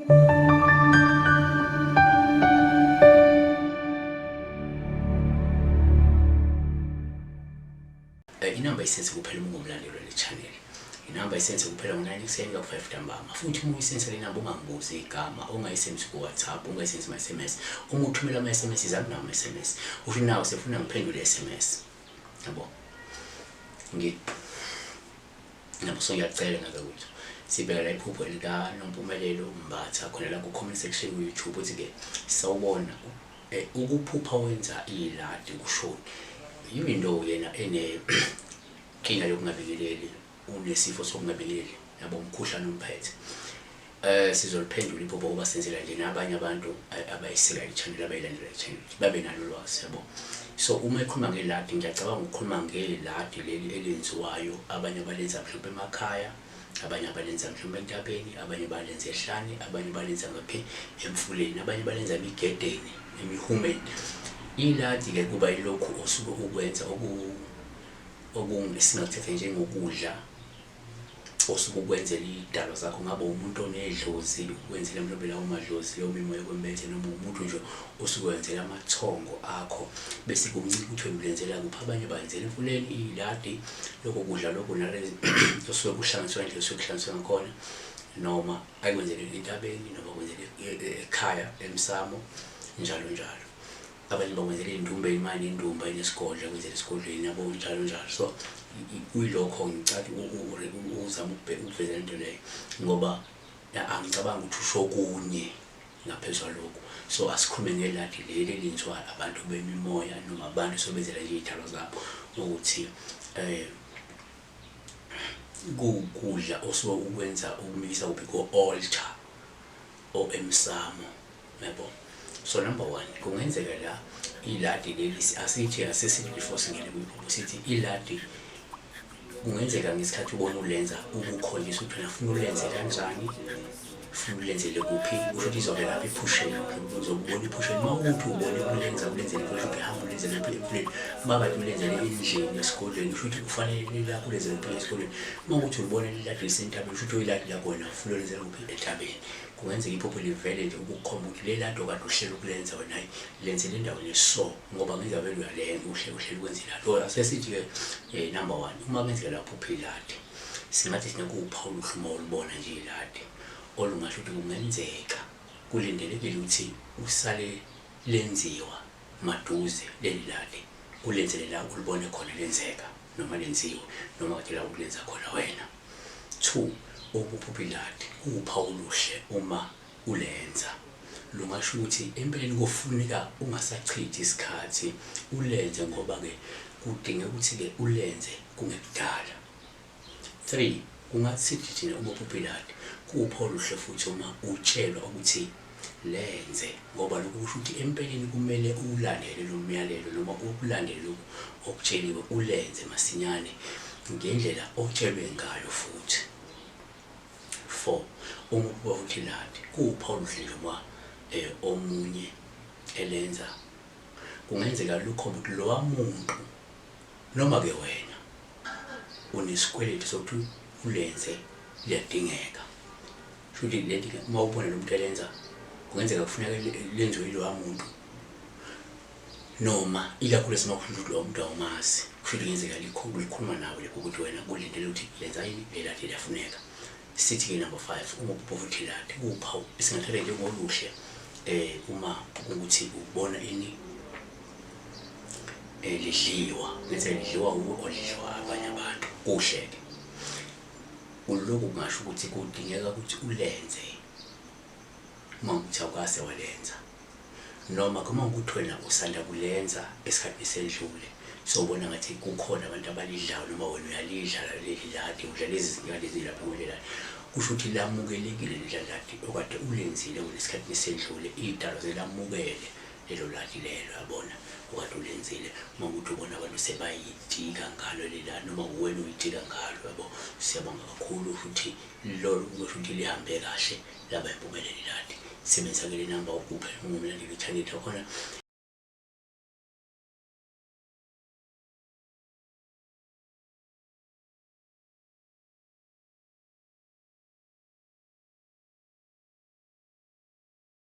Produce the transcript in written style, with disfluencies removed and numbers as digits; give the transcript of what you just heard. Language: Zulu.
Inamba isense kuphela uma ungumlandeli wale channel. Inamba isense kuphela ngo-9 ekuseni ka-5 ntambama. Futhi uma uyisense le namba ungangibuzi igama, ungayisenzi ku-WhatsApp, ungayisenzi ama-SMS. Uma uthumela ama-SMS izami nawo ama-SMS. Usho nawo sefuna ngiphendule i-SMS. Yabo. Ngi Nabo so ngiyacela ngabe ukuthi sibheka la iphupho likaNompumelelo Mbatha khona la ku-comment section ku-YouTube uthi-ke sawubona ukuphupha wenza iladi kushoni even though yena enenkinga yokungabekeleli unesifo sokungabekeleli yabo umkhuhlane umphethe sizoliphendula iphupho ngoba senzela nje nabanye abantu abayiseka i-channel abayilandela i-channel babe nalo ulwazi yabo. So uma ekhuluma ngeladi ngiyacabanga ukukhuluma ngeladi leli elenziwayo abanye abalenza mhlawumbe emakhaya abanye abalenza mhlawumbe entabeni abanye balenza ehlane abanye balenza ngaphi emfuleni abanye balenza emigedeni emihumeni. Iladi-ke kuba yilokhu osuke ukwenza esingakuthatha njengokudla osuke ukwenzela iy'dalwa zakho ngabe umuntu onedlozi ukwenzela mhlawumbe lawo madlozi leyo mimoya ekwembethe noma umuntu nje osuke wenzela amathongo akho bese kuncika ukuthi wena ulenzela kuphi abanye bayenzela emfuleni iy'ladi lokho kudla lokho nalezi osuke kuhlanganiswe ngendlela osuke kuhlanganiswe ngakhona noma akwenzele entabeni noma akwenzele ekhaya emsamo njalo njalo. Abanye bakwenzela iy'ndumba ey'mane indumba inesigodlo akwenzela esigodlweni yabo njalo njalo. So kuyilokho ngicela uzame ukuveza lento leyo ngoba angicabangi ukuthi usho okunye ngaphezu kwalokhu. So asikhulume ngeladi leli elenziwa abantu bemimoya noma abantu sobenzela nje iy'dalwa zabo ukuthi kuwukudla osuke ukwenza ukumikisa kuphi ko-altar or emsamo. Yabo. So number one, kungenzeka la iladi leli asithi asesithi before singene kwiphupho sithi iladi kungenzeka ngesikhathi ubona ulenza ukukhonjiswa ukuthi wena funa ulenze kanjani funa ulenzele kuphi kusho ukuthi izobe lapha ephusheni uzobona ephusheni uma ukuthi ubone ulenza ulenzele kusho ukuthi hamba ulenzele kuphi emfuleni uma kade ulenzele endlini esikolweni kusho ukuthi kufanele lakho ulenzele kuphi esikolweni uma ukuthi ulibona liladi lisentabeni kusho ukuthi uyiladi lakho wena ufuna ulenzele kuphi entabeni. Kungenzeka iphupho livele nje ukukukhomba ukuthi leli lado kade uhlela ukulenza wena hayi lenzele endaweni eso ngoba ngenzeka vele uyalenza uhle uhlela ukwenza iladi. Or asesithi-ke number one, uma kungenzeka lapho upha iladi, singathi thina kuwuphawu oluhle uma ulibona nje iladi olungasho ukuthi kungenzeka kulindelekile ukuthi usale lenziwa maduze leli ladi ulenzele la ulibone khona lenzeka noma lenziwe noma kade la ulenza khona wena. 2 ukuphupha iladi kuwuphawu oluhle uma ulenza. Lungasho ukuthi empeleni kofuneka ungasachithi isikhathi ulenze ngoba-ke kudingeka ukuthi-ke ulenze kungekudala. 3 kungathi sithi thina uma uphupha iladi kuwuphawu oluhle futhi uma utshelwa ukuthi lenze ngoba lokhu kusho ukuthi empeleni kumele uwulandele lo myalelo noma ukulandele lokhu okutsheliwe ulenze masinyane ngendlela otshelwe ngayo futhi. 4 uma ubuka futhi iladi kuwuphawu oluhle nje uma omunye elenza kungenzeka lukhomba ukuthi lowa muntu noma-ke wena unesikweletu sokuthi ulenze liyadingeka. Shuthi lento uma ubona lo muntu elenza kungenzeka kufuneka lenziwe yilowa muntu noma ikakhulu uma kusho ukuthi lowo muntu awumazi kusho ukuthi kungenzeka likhulu likhuluma nawe lokho ukuthi wena kulindele ukuthi lenza yini leladi liyafuneka. Sithi-ke number 5 uma uphupha futhi iladi kuwuphawu esingathatha njengoluhle uma ukuthi ubona ini lidliwa kungenzeka lidliwa wuwe or lidliwa abanye abantu kuhle-ke. Kulokhu kungasho ukuthi kudingeka ukuthi ulenze uma ukuthi awukase walenza noma uma ukuthi wena usanda kulenza esikhathini esendlule sowubona ngathi kukhona abantu abalidlayo noma wena uyalidla leli ladi udla lezi zinto kade zilapha kuleli ladi kusho ukuthi lamukelekile leli ladi okade ulenzile wena esikhathini esendlule iy'dalwa zelamukele lelo ladi lelo yabona okade ulenzile uma ukuthi ubona abantu sebayitika ngalo lela noma uwena uyitika ngalo yabo. Siyabonga kakhulu futhi lolu kusho ukuthi lihambe kahle laba impumelelo iladi. Sebenzisa ke le namba ukuphe ungumlandeli wethalente wakhona.